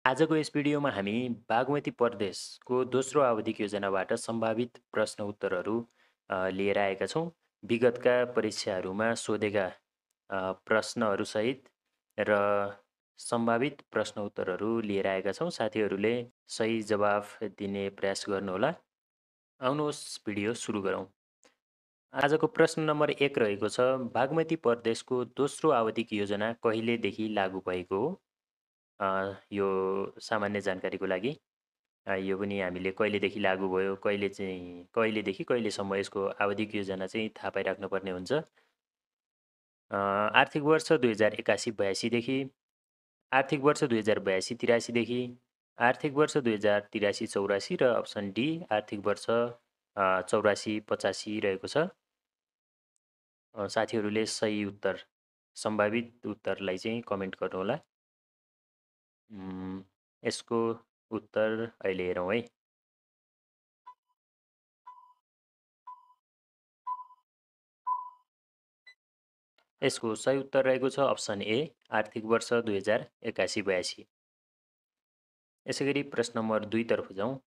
आजको यस भिडियोमा हामी बागमती प्रदेशको दोस्रो आवधिक योजनाबाट सम्भावित प्रश्न उत्तरहरू लिएर आएका छौँ। विगतका परीक्षाहरूमा सोधेका प्रश्नहरूसहित र सम्भावित प्रश्न उत्तरहरू लिएर आएका छौँ। साथीहरूले सही जवाफ दिने प्रयास गर्नुहोला। आउनुहोस् भिडियो सुरु गरौँ। आजको प्रश्न नम्बर 1 रहेको छ, बागमती प्रदेशको दोस्रो आवधिक योजना कहिलेदेखि लागू भएको हो? यो सामान्य जानकारीको लागि यो पनि हामीले कहिलेदेखि लागू भयो, कहिलेदेखि कहिलेसम्म यसको आवधिक योजना चाहिँ थाहा पाइराख्नुपर्ने हुन्छ। आर्थिक वर्ष 2081-82देखि, आर्थिक वर्ष 2082-83देखि, आर्थिक वर्ष 2083-84 र अप्सन डी आर्थिक वर्ष 84-85 रहेको छ। साथीहरूले सही उत्तर, सम्भावित उत्तरलाई चाहिँ कमेन्ट गर्नुहोला। यसको उत्तर अहिले हेरौँ है। यसको सही उत्तर रहेको छ अप्सन ए, आर्थिक वर्ष 2081-82। यसै गरी प्रश्न नम्बर 2 तर्फ जाउँ।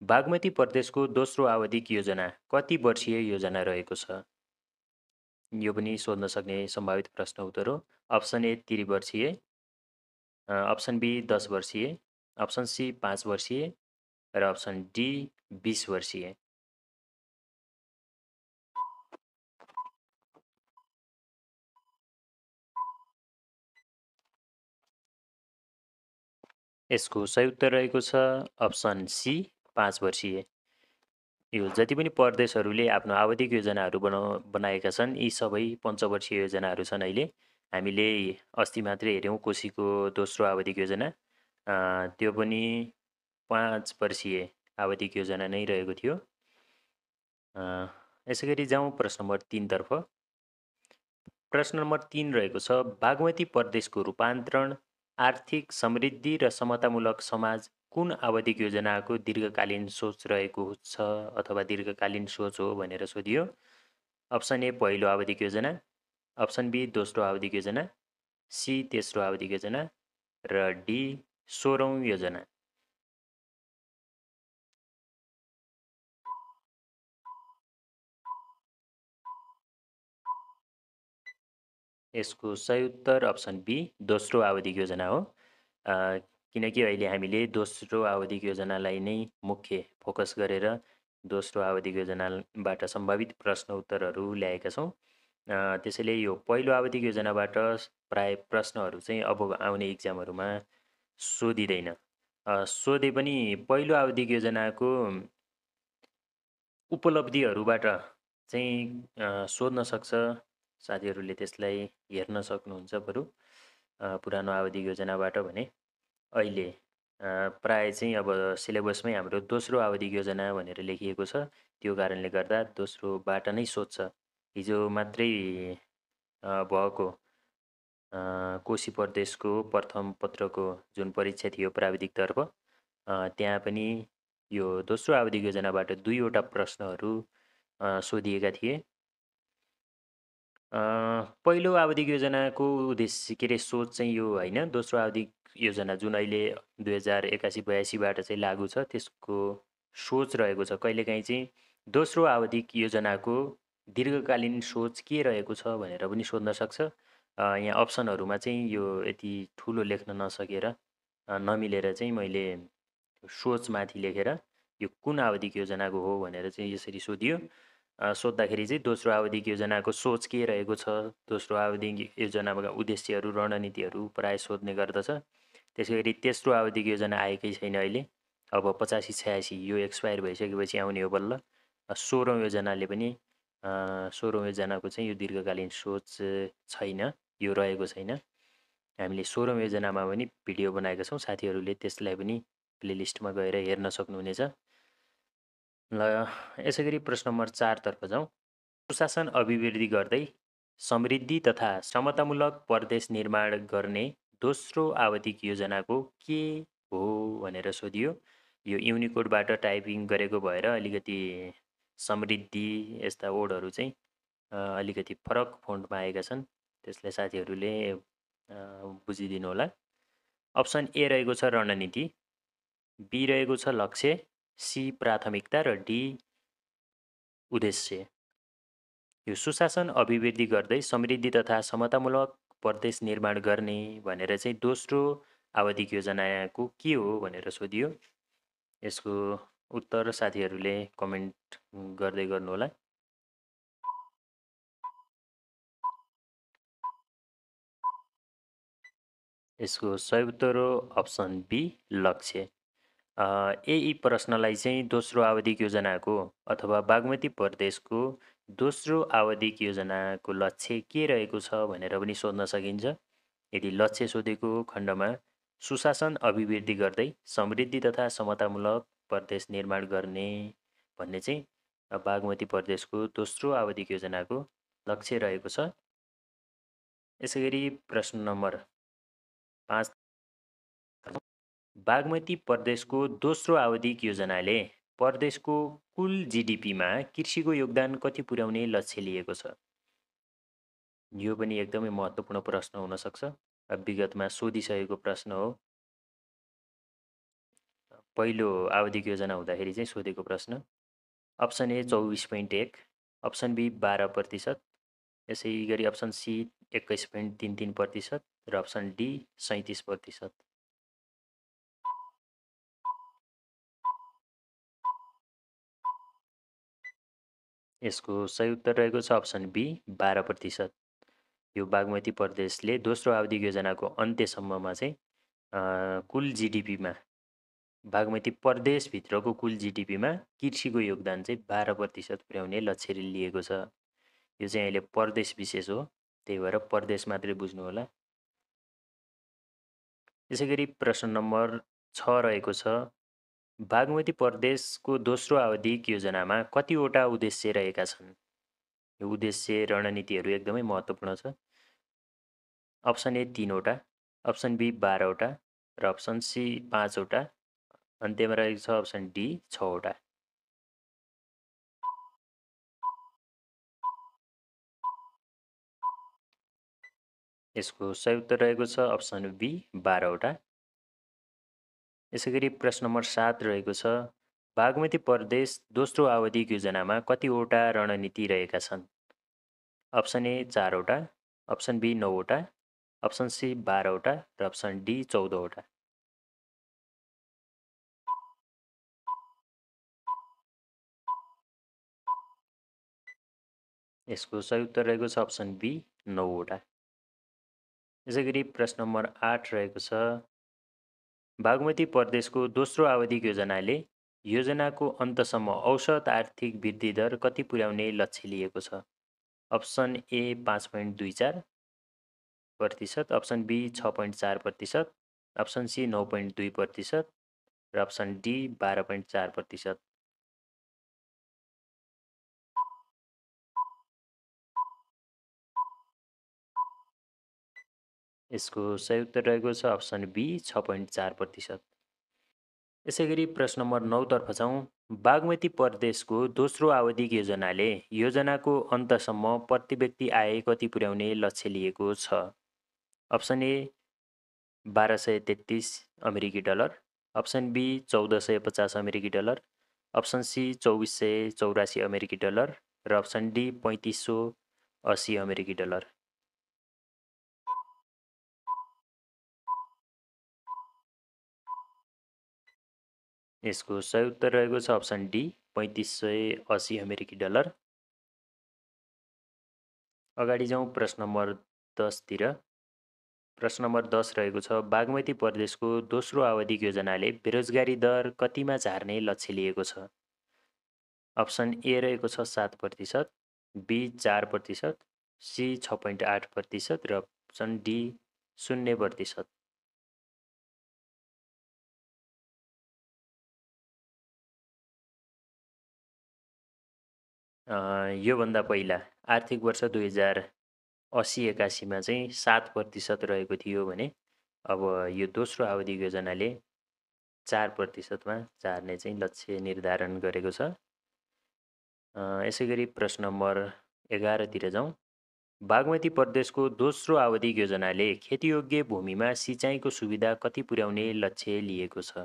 बागमती प्रदेशको दोस्रो आवधिक योजना कति वर्षीय योजना रहेको छ? यो पनि सोध्न सक्ने सम्भावित प्रश्न उत्तर हो। अप्सन ए 3 वर्षीय, अप्सन बी 10 वर्षीय, अप्सन सी 5 वर्षीय र अप्सन डी 20 वर्षीय। यसको सही उत्तर रहेको छ अप्सन सी 5 वर्षीय। यो जति पनि प्रदेशहरूले आफ्नो आवधिक योजनाहरू बनाएका छन्, यी सबै पञ्चवर्षीय योजनाहरू छन्। अहिले हामीले अस्ति मात्रै हेऱ्यौँ कोसीको दोस्रो आवधिक योजना, त्यो पनि 5 वर्षीय आवधिक योजना नै रहेको थियो। यसै गरी जाउँ प्रश्न नम्बर 3 तर्फ। प्रश्न नम्बर 3 रहेको छ, बागमती प्रदेशको रूपान्तरण आर्थिक समृद्धि र समतामूलक समाज कुन आवधिक योजनाको दीर्घकालीन सोच रहेको छ अथवा दीर्घकालीन सोच हो भनेर सोधियो। अप्सन ए पहिलो आवधिक योजना, अप्सन बी दोस्रो आवधिक योजना, सी तेस्रो आवधिक योजना र डी 16औँ योजना। यसको सही उत्तर अप्सन बी दोस्रो आवधिक योजना हो। किनकि अहिले हामीले दोस्रो आवधिक योजनालाई नै मुख्य फोकस गरेर दोस्रो आवधिक योजनाबाट सम्भावित प्रश्न उत्तरहरू ल्याएका छौँ। त्यसैले यो पहिलो आवधिक योजनाबाट प्राय प्रश्नहरू चाहिँ अब आउने इक्जामहरूमा सोधिँदैन। सोधे पनि पहिलो आवधिक योजनाको उपलब्धिहरूबाट चाहिँ सोध्न सक्छ। साथीहरूले त्यसलाई हेर्न सक्नुहुन्छ बरु पुरानो आवधिक योजनाबाट भने अहिले प्राय चाहिँ अब सिलेबसमै हाम्रो दोस्रो आवधिक योजना भनेर लेखिएको छ। त्यो कारणले गर्दा दोस्रोबाट नै सोध्छ। हिजो मात्रै भएको कोशी प्रदेशको प्रथम पत्रको जुन परीक्षा थियो प्राविधिकतर्फ, त्यहाँ पनि यो दोस्रो आवधिक योजनाबाट 2वटा प्रश्नहरू सोधिएका थिए। पहिलो आवधिक योजनाको उद्देश्य के अरे सोच चाहिँ यो होइन, दोस्रो आवधिक योजना जुन अहिले 2081-82बाट चाहिँ लागू छ त्यसको सोच रहेको छ। कहिलेकाहीँ चाहिँ दोस्रो आवधिक योजनाको दीर्घकालीन सोच के रहेको छ भनेर पनि सोध्न सक्छ। यहाँ अप्सनहरूमा चाहिँ यो यति ठुलो लेख्न नसकेर नमिलेर चाहिँ मैले सोचमाथि लेखेर यो कुन आवधिक योजनाको हो भनेर चाहिँ यसरी सोधियो। सोद्धाखेरि चाहिँ दोस्रो आवधिक योजनाको सोच के रहेको छ, दोस्रो आवधिक योजनाका उद्देश्यहरू रणनीतिहरू प्रायः सोध्ने गर्दछ। त्यसै गरी तेस्रो आवधिक योजना आएकै छैन अहिले, अब 85-86 यो एक्सपायर भइसकेपछि आउने हो बल्ल। 16औँ योजनाले पनि 16औँ योजनाको चाहिँ यो दीर्घकालीन सोच छैन, यो रहेको छैन। हामीले 16औँ योजनामा पनि भिडियो बनाएका छौँ, साथीहरूले त्यसलाई पनि प्लेलिस्टमा गएर हेर्न सक्नुहुनेछ। ल यसै गरी प्रश्न नम्बर 4 तर्फ जाउँ। सुशासन अभिवृद्धि गर्दै समृद्धि तथा समतामूलक प्रदेश निर्माण गर्ने दोस्रो आवधिक योजनाको के हो भनेर सोधियो। यो युनिकोडबाट टाइपिङ गरेको भएर अलिकति समृद्धि यस्ता वर्डहरू चाहिँ अलिकति फरक फोन्टमा आएका छन्। त्यसलाई साथीहरूले बुझिदिनु होला। अप्सन ए रहेको छ रणनीति, बी रहेको छ लक्ष्य, सी प्राथमिकता र डी उद्देश्य। यो सुशासन अभिवृद्धि गर्दै समृद्धि तथा समतामूलक प्रदेश निर्माण गर्ने भनेर चाहिँ दोस्रो आवधिक योजनाको के हो भनेर सोधियो। यसको उत्तर साथीहरूले कमेन्ट गर्दै गर्नुहोला। यसको सही उत्तर हो अप्सन बी लक्ष्य। यही प्रश्नलाई चाहिँ दोस्रो आवधिक योजनाको अथवा बागमती प्रदेशको दोस्रो आवधिक योजनाको लक्ष्य के रहेको छ भनेर पनि सोध्न सकिन्छ। यदि लक्ष्य सोधेको खण्डमा सुशासन अभिवृद्धि गर्दै समृद्धि तथा समतामूलक प्रदेश निर्माण गर्ने भन्ने चाहिँ बागमती प्रदेशको दोस्रो आवधिक योजनाको लक्ष्य रहेको छ। यसै गरी प्रश्न नम्बर 5, बागमती प्रदेशको दोस्रो आवधिक योजनाले प्रदेशको कुल जिडिपीमा कृषिको योगदान कति पुर्याउने लक्ष्य लिएको छ? यो पनि एकदमै महत्त्वपूर्ण प्रश्न हुन सक्छ। विगतमा सोधिसकेको प्रश्न हो। पहिलो आवधिक योजना हुँदाखेरि चाहिँ सोधेको प्रश्न। अप्सन ए 24.1, अप्सन बी 12%, यसै गरी अप्सन सी 21.33% र अप्सन डी 37%। यसको सही उत्तर रहेको छ अप्सन बी 12%। यो बागमती प्रदेशले दोस्रो आवधिक योजनाको अन्त्यसम्ममा चाहिँ कुल जिडिपीमा बागमती प्रदेशभित्रको कुल जिडिपीमा कृषिको योगदान चाहिँ 12% पुर्याउने लक्ष्य लिएको छ। यो चाहिँ अहिले प्रदेश विशेष हो, त्यही भएर प्रदेश मात्रै बुझ्नु होला। यसै गरी प्रश्न नम्बर 6 रहेको छ, बागमती प्रदेशको दोस्रो आवधिक योजनामा कतिवटा उद्देश्य रहेका छन्? यो उद्देश्य रणनीतिहरू एकदमै महत्त्वपूर्ण छ। अप्सन ए 3वटा, अप्सन बी 12वटा र अप्सन सी 5वटा, अन्त्यमा रहेको छ अप्सन डी 6वटा। यसको सही उत्तर रहेको छ अप्सन बी 12वटा। यसै गरी प्रश्न नम्बर 7 रहेको छ, बागमती प्रदेश दोस्रो आवधिक योजनामा कतिवटा रणनीति रहेका छन्? अप्सन ए 4वटा, अप्सन बी 9वटा, अप्सन सी 12वटा र अप्सन डी 14वटा। यसको सही उत्तर रहेको छ अप्सन बी 9वटा। यसै गरी प्रश्न नम्बर 8 रहेको छ, बागमती प्रदेशको दोस्रो आवधिक योजनाले योजनाको अन्तसम्म औसत आर्थिक वृद्धि दर कति पुर्याउने लक्ष्य लिएको छ? Option A 5.24%, option B 6.4%, option C 9.2% र अप्सन डी 12.4%। यसको सही उत्तर रहेको छ अप्सन बी 6.4%। यसै गरी प्रश्न नम्बर 9तर्फ जाउँ, बागमती प्रदेशको दोस्रो आवधिक योजनाले योजनाको अन्तसम्म प्रति व्यक्ति आय कति पुर्याउने लक्ष्य लिएको छ? अप्सन ए 1233 अमेरिकी डलर, अप्सन बी 1450 अमेरिकी डलर, अप्सन सी 2484 अमेरिकी डलर र अप्सन डी 3580 अमेरिकी डलर। यसको सही उत्तर रहेको छ अप्सन डी 3580 अमेरिकी डलर। अगाडि जाउँ प्रश्न नम्बर 10तिर। प्रश्न नम्बर 10 रहेको छ, बागमती प्रदेशको दोस्रो आवधिक योजनाले बेरोजगारी दर कतिमा झार्ने लक्ष्य लिएको छ? अप्सन ए रहेको छ 7%, बी 4%, सी 6.8% र अप्सन डी 0%। योभन्दा पहिला आर्थिक वर्ष 2080-81मा चाहिँ 7% रहेको थियो भने अब यो दोस्रो आवधिक योजनाले 4%मा झार्ने चाहिँ लक्ष्य निर्धारण गरेको छ। यसै गरी प्रश्न नम्बर 11तिर जाउँ। बागमती प्रदेशको दोस्रो आवधिक योजनाले खेतीयोग्य भूमिमा सिँचाइको सुविधा कति पुर्याउने लक्ष्य लिएको छ?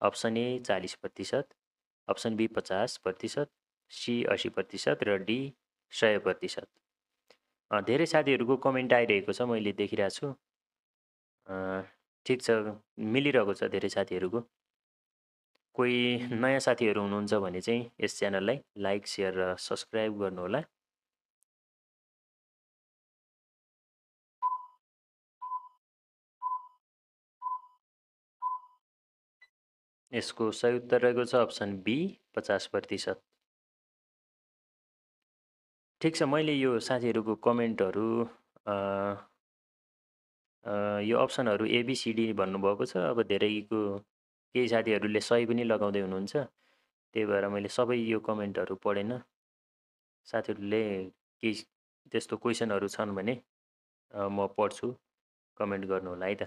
Option A 40%, option B 50%, C 80% र डी 100%। धेरै साथीहरूको कमेन्ट आइरहेको छ, मैले देखिरहेको छु। ठिक छ, मिलिरहेको छ धेरै साथीहरूको। कोही नयाँ साथीहरू हुनुहुन्छ भने चाहिँ यस च्यानललाई लाइक, सेयर र सब्सक्राइब गर्नुहोला। यसको सही उत्तर रहेको छ अप्सन बी 50%। ठिक छ, मैले यो साथीहरूको कमेन्टहरू यो अप्सनहरू एबिसिडी भन्नुभएको छ। अब धेरैको केही साथीहरूले सही पनि लगाउँदै हुनुहुन्छ, त्यही भएर मैले सबै यो कमेन्टहरू पढेन। साथीहरूले केही त्यस्तो क्वेसनहरू छन् भने म पढ्छु, कमेन्ट गर्नु होला है त।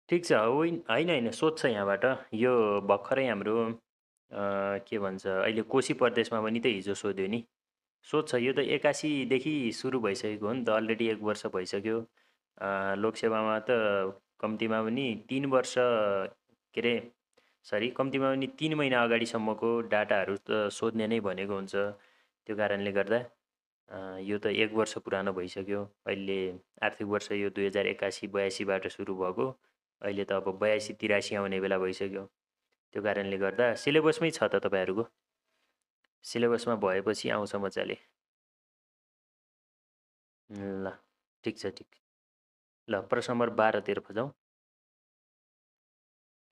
ठिक छ, होइन सोध्छ यहाँबाट। यो भर्खरै हाम्रो के भन्छ अहिले कोशी प्रदेशमा पनि त हिजो सोध्यो नि। सोध्छ, यो त 81देखि सुरु भइसकेको हो नि त, अलरेडी 1 वर्ष भइसक्यो। लोकसेवामा त कम्तीमा पनि 3 वर्ष के अरे सरी कम्तीमा पनि 3 महिना अगाडिसम्मको डाटाहरू त सोध्ने नै भनेको हुन्छ। त्यो कारणले गर्दा यो त 1 वर्ष पुरानो भइसक्यो। अहिले आर्थिक वर्ष यो 2081-82बाट सुरु भएको, अहिले त अब 82-83 आउने बेला भइसक्यो। त्यो कारणले गर्दा सिलेबसमै छ त तपाईँहरूको, सिलेबसमा भएपछि आउँछ मजाले। ल ठिक छ, ठिक। ल प्रश्न नम्बर 12 जाउँ।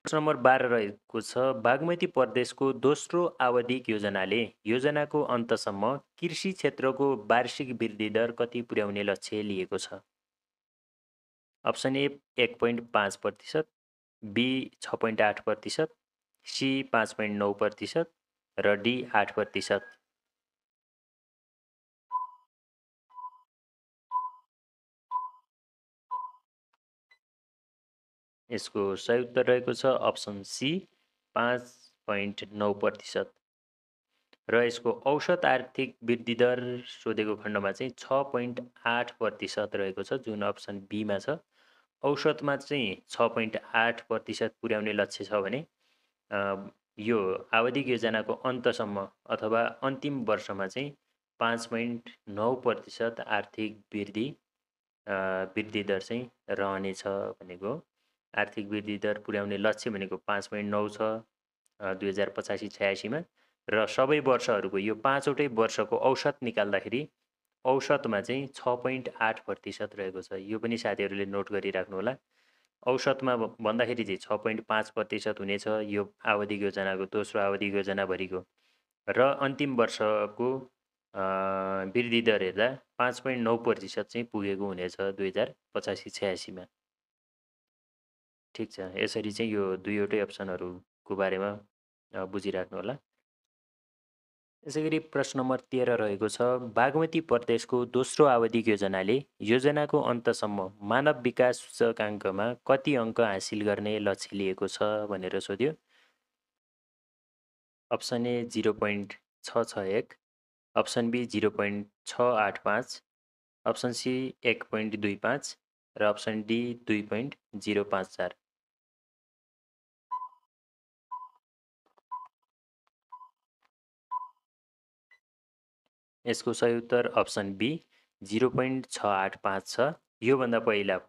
प्रश्न नम्बर 12 रहेको छ, बागमती प्रदेशको दोस्रो आवधिक योजनाले योजनाको अन्तसम्म कृषि क्षेत्रको वार्षिक वृद्धि दर कति पुर्याउने लक्ष्य लिएको छ? अप्सन ए 1.5%, बी 6.8%, सी 5.9% र डी 8%। यसको सही उत्तर रहेको छ अप्सन सी 5.9%। र यसको औसत आर्थिक वृद्धि दर सोधेको खण्डमा चाहिँ 6.8% रहेको छ, जुन अप्सन बीमा छ। औसतमा चाहिँ 6.8% पुर्याउने लक्ष्य छ भने यो आवधिक योजनाको अन्तसम्म अथवा अन्तिम वर्षमा चाहिँ 5.9% आर्थिक वृद्धि दर चाहिँ रहनेछ भनेको। आर्थिक वृद्धि दर पुर्याउने लक्ष्य भनेको 5.9 छ 2085-86मा, र सबै वर्षहरूको यो 5वटै वर्षको औसत निकाल्दाखेरि औसतमा चाहिँ 6.8% रहेको छ। यो पनि साथीहरूले नोट गरिराख्नु होला। औसतमा भन्दाखेरि चाहिँ 6.5% हुनेछ यो आवधिक योजनाको दोस्रो आवधिक योजनाभरिको, र अन्तिम वर्षको वृद्धि दर हेर्दा 5.9% चाहिँ पुगेको हुनेछ 2085-86मा। ठिक छ, यसरी चाहिँ यो दुईवटै अप्सनहरूको बारेमा बुझिराख्नु होला। यसै गरी प्रश्न नम्बर 13 रहेको छ, बागमती प्रदेशको दोस्रो आवधिक योजनाले योजनाको अन्तसम्म मानव विकास सूचकाङ्कमा कति अङ्क हासिल गर्ने लक्ष्य लिएको छ भनेर सोध्यो। Option A 0.661, option B 0.685, option C 1.25 र अप्सन डी 2.054। यसको सही उत्तर अप्सन बी 0.685 छ। योभन्दा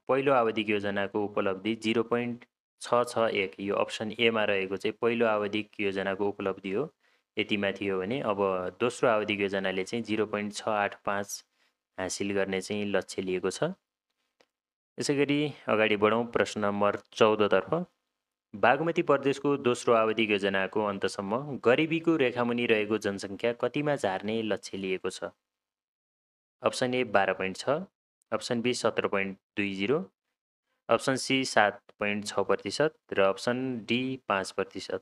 पहिलो आवधिक योजनाको उपलब्धि 0.661, यो अप्सन एमा रहेको चाहिँ पहिलो आवधिक योजनाको उपलब्धि हो, यतिमा थियो भने अब दोस्रो आवधिक योजनाले चाहिँ 0.685 हासिल गर्ने चाहिँ लक्ष्य लिएको छ। यसै गरी अगाडि बढौँ प्रश्न नम्बर 14तर्फ। बागमती प्रदेशको दोस्रो आवधिक योजनाको अन्तसम्म गरिबीको रेखामुनि रहेको जनसङ्ख्या कतिमा झार्ने लक्ष्य लिएको छ? Option A 12.6, option B 17.20, option C 7.6% र अप्सन डी 5%।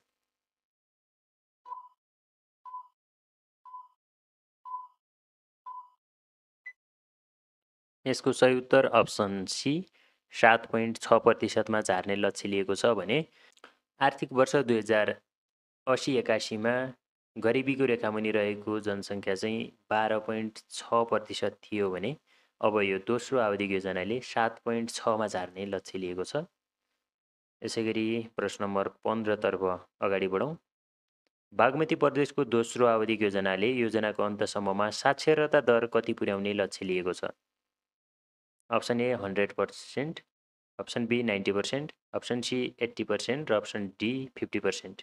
यसको सही उत्तर अप्सन सी 7.6%मा झार्ने लक्ष्य लिएको छ भने आर्थिक वर्ष 2080-81मा गरिबीको रेखामुनि रहेको जनसङ्ख्या चाहिँ 12.6% थियो भने अब यो दोस्रो आवधिक योजनाले 7.6मा झार्ने लक्ष्य लिएको छ। यसै गरी प्रश्न नम्बर 15तर्फ अगाडि बढौँ। बागमती प्रदेशको दोस्रो आवधिक योजनाले योजनाको अन्तसम्ममा साक्षरता दर कति पुर्याउने लक्ष्य लिएको छ? Option A 100%, option B 90%, option C 80% र अप्सन डी 50%।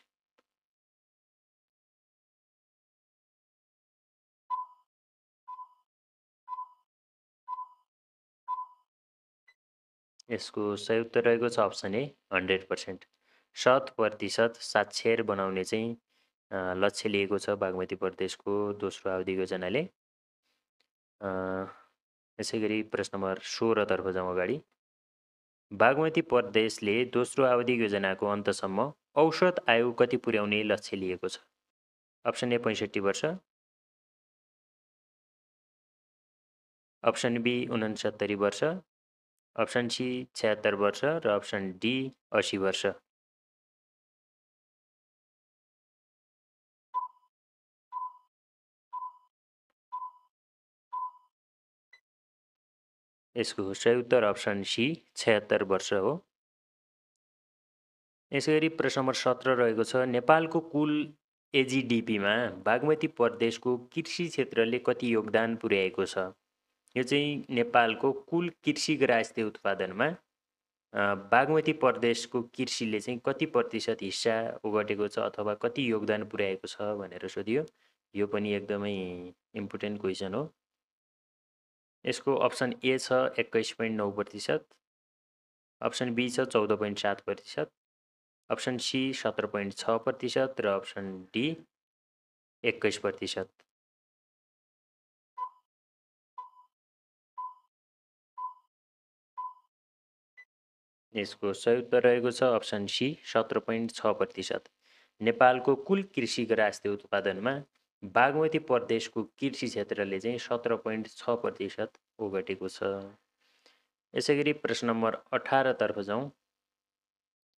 यसको सही उत्तर रहेको छ अप्सन ए 100%। 100% साक्षर बनाउने चाहिँ लक्ष्य लिएको छ बागमती प्रदेशको दोस्रो आवधिक योजनाले। यसै गरी प्रश्न नम्बर 16तर्फ जाउँ अगाडि। बागमती प्रदेशले दोस्रो आवधिक योजनाको अन्तसम्म औसत आयु कति पुर्याउने लक्ष्य लिएको छ? अप्सन ए 65 वर्ष, अप्सन बी 69 वर्ष, अप्सन सी 76 वर्ष र अप्सन डी 80 वर्ष। यसको सही उत्तर अप्सन सी 76 वर्ष हो। यसै गरी प्रश्न नम्बर 17 रहेको छ, नेपालको कुल एजिडिपीमा बागमती प्रदेशको कृषि क्षेत्रले कति योगदान पुर्याएको छ? यो चाहिँ नेपालको कुल कृषि ग्राहस्थ्य उत्पादनमा बागमती प्रदेशको कृषिले चाहिँ कति प्रतिशत हिस्सा ओगटेको छ अथवा कति योगदान पुर्याएको छ भनेर सोधियो। यो पनि एकदमै इम्पोर्टेन्ट क्वेसन हो। यसको अप्सन ए छ 21.9%, अप्सन बी छ 14.7%, अप्सन सी 17.6% र अप्सन डी 21%। यसको सही उत्तर रहेको छ अप्सन सी 17.6%। नेपालको कुल कृषि ग्राहस्थ्य उत्पादनमा बागमती प्रदेशको कृषि क्षेत्रले चाहिँ 17.6% ओगटेको छ। यसै गरी प्रश्न नम्बर 18तर्फ जाउँ।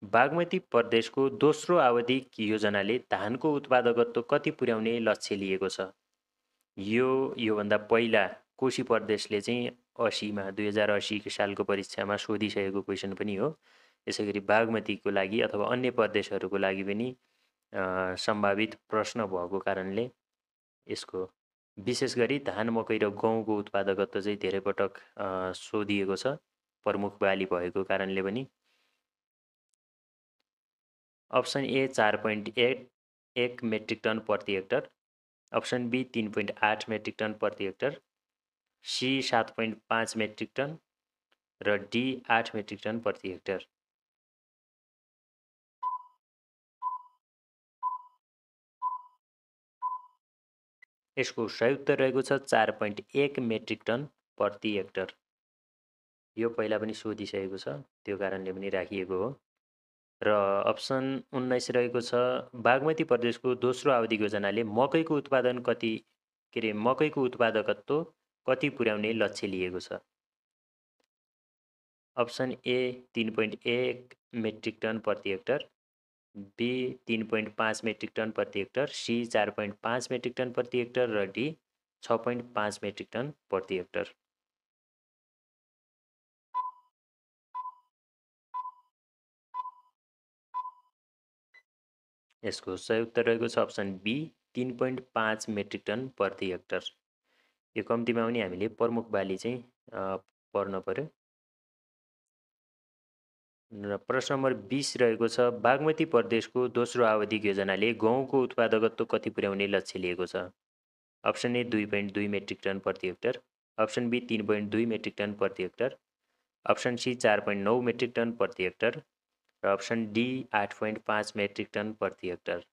बागमती प्रदेशको दोस्रो आवधिक योजनाले धानको उत्पादकत्व कति पुर्याउने लक्ष्य लिएको छ? योभन्दा पहिला कोशी प्रदेशले चाहिँ 80मा 2080 सालको परीक्षामा सोधिसकेको क्वेसन पनि हो। यसै गरी बागमतीको लागि अथवा अन्य प्रदेशहरूको लागि पनि सम्भावित प्रश्न भएको कारणले यसको विशेष गरी धान मकै र गहुँको उत्पादकत्व चाहिँ धेरै पटक सोधिएको छ, प्रमुख बाली भएको कारणले पनि। अप्सन ए 4.1 मेट्रिक टन प्रति hectare, option B 3.8 metric ton प्रति हेक्टर, सी 7.5 मेट्रिक टन र डी 8 मेट्रिक टन प्रति हेक्टर। यसको सही उत्तर रहेको छ 4.1 मेट्रिक टन प्रति हेक्टर। यो पहिला पनि सोधिसकेको छ, त्यो कारणले पनि राखिएको हो। र अप्सन 19 रहेको छ, बागमती प्रदेशको दोस्रो आवधिक योजनाले मकैको उत्पादन कति मकैको उत्पादकत्व कति पुर्याउने लक्ष्य लिएको छ? अप्सन ए 3.1 मेट्रिक टन प्रति हेक्टर, बी 3.5 मेट्रिक टन प्रति हेक्टर, सी 4.5 मेट्रिक टन प्रति हेक्टर र डी 6.5 मेट्रिक टन प्रति हेक्टर। यसको सही उत्तर रहेको छ अप्सन बी 3.5 मेट्रिक टन प्रति हेक्टर। यो कम्तीमा पनि हामीले प्रमुख बाली चाहिँ पढ्न पर्यो। र प्रश्न नम्बर 20 रहेको छ, बागमती प्रदेशको दोस्रो आवधिक योजनाले गहुँको उत्पादकत्व कति पुर्याउने लक्ष्य लिएको छ? अप्सन ए 2.2 मेट्रिक टन प्रति hectare, option B 3.2 metric ton प्रति hectare, option C 4.9 metric ton प्रति हेक्टर र अप्सन डी 8.5 मेट्रिक टन प्रति हेक्टर।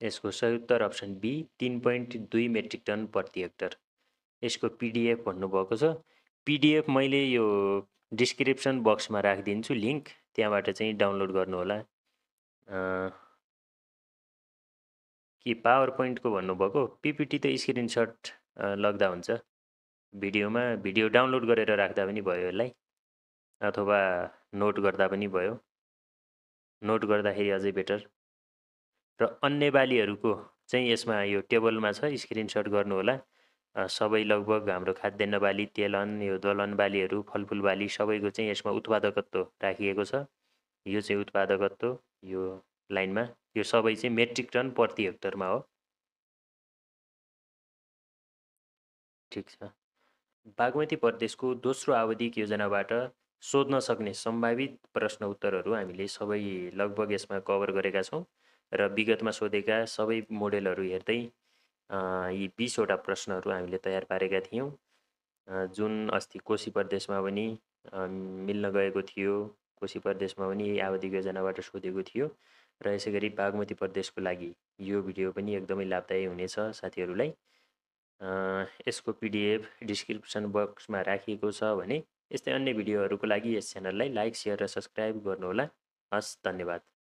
यसको सही उत्तर अप्सन बी 3.2 मेट्रिक टन प्रति हेक्टर। यसको पिडिएफ भन्नुभएको छ। पिडिएफ मैले यो डिस्क्रिप्सन बक्समा राखिदिन्छु लिङ्क, त्यहाँबाट चाहिँ डाउनलोड गर्नुहोला। कि पावर पोइन्टको भन्नुभएको? पिपिटी त स्क्रिनसट लग्दा हुन्छ, भिडियो डाउनलोड गरेर राख्दा पनि भयो यसलाई। अथवा नोट गर्दा पनि भयो, नोट गर्दाखेरि अझै बेटर। र अन्य बालीहरूको चाहिँ यसमा यो टेबलमा छ, स्क्रिनसट गर्नुहोला। सबै लगभग हाम्रो खाद्यान्न बाली, तेलन, यो दलहन बालीहरू, फलफुल बाली सबैको चाहिँ यसमा उत्पादकत्व राखिएको छ। यो चाहिँ उत्पादकत्व यो लाइनमा, यो सबै चाहिँ मेट्रिक टन प्रति हेक्टरमा हो। ठिक छ। बागमती प्रदेशको दोस्रो आवधिक योजनाबाट सोध्न सक्ने सम्भावित प्रश्न उत्तरहरू हामीले सबै लगभग यसमा कभर गरेका छौँ र विगतमा सोधेका सबै मोडेलहरू हेर्दै यी 20वटा प्रश्नहरू हामीले तयार पारेका थियौँ, जुन अस्ति कोशी प्रदेशमा पनि मिल्न गएको थियो। कोशी प्रदेशमा पनि यही आवधिक योजनाबाट सोधेको थियो र यसै गरी बागमती प्रदेशको लागि यो भिडियो पनि एकदमै लाभदायी हुनेछ साथीहरूलाई। यसको PDF डिस्क्रिप्सन बक्समा राखिएको छ भने यस्तै अन्य भिडियोहरूको लागि यस च्यानललाई लाइक, सेयर र सब्सक्राइब गर्नुहोला। हस्, धन्यवाद।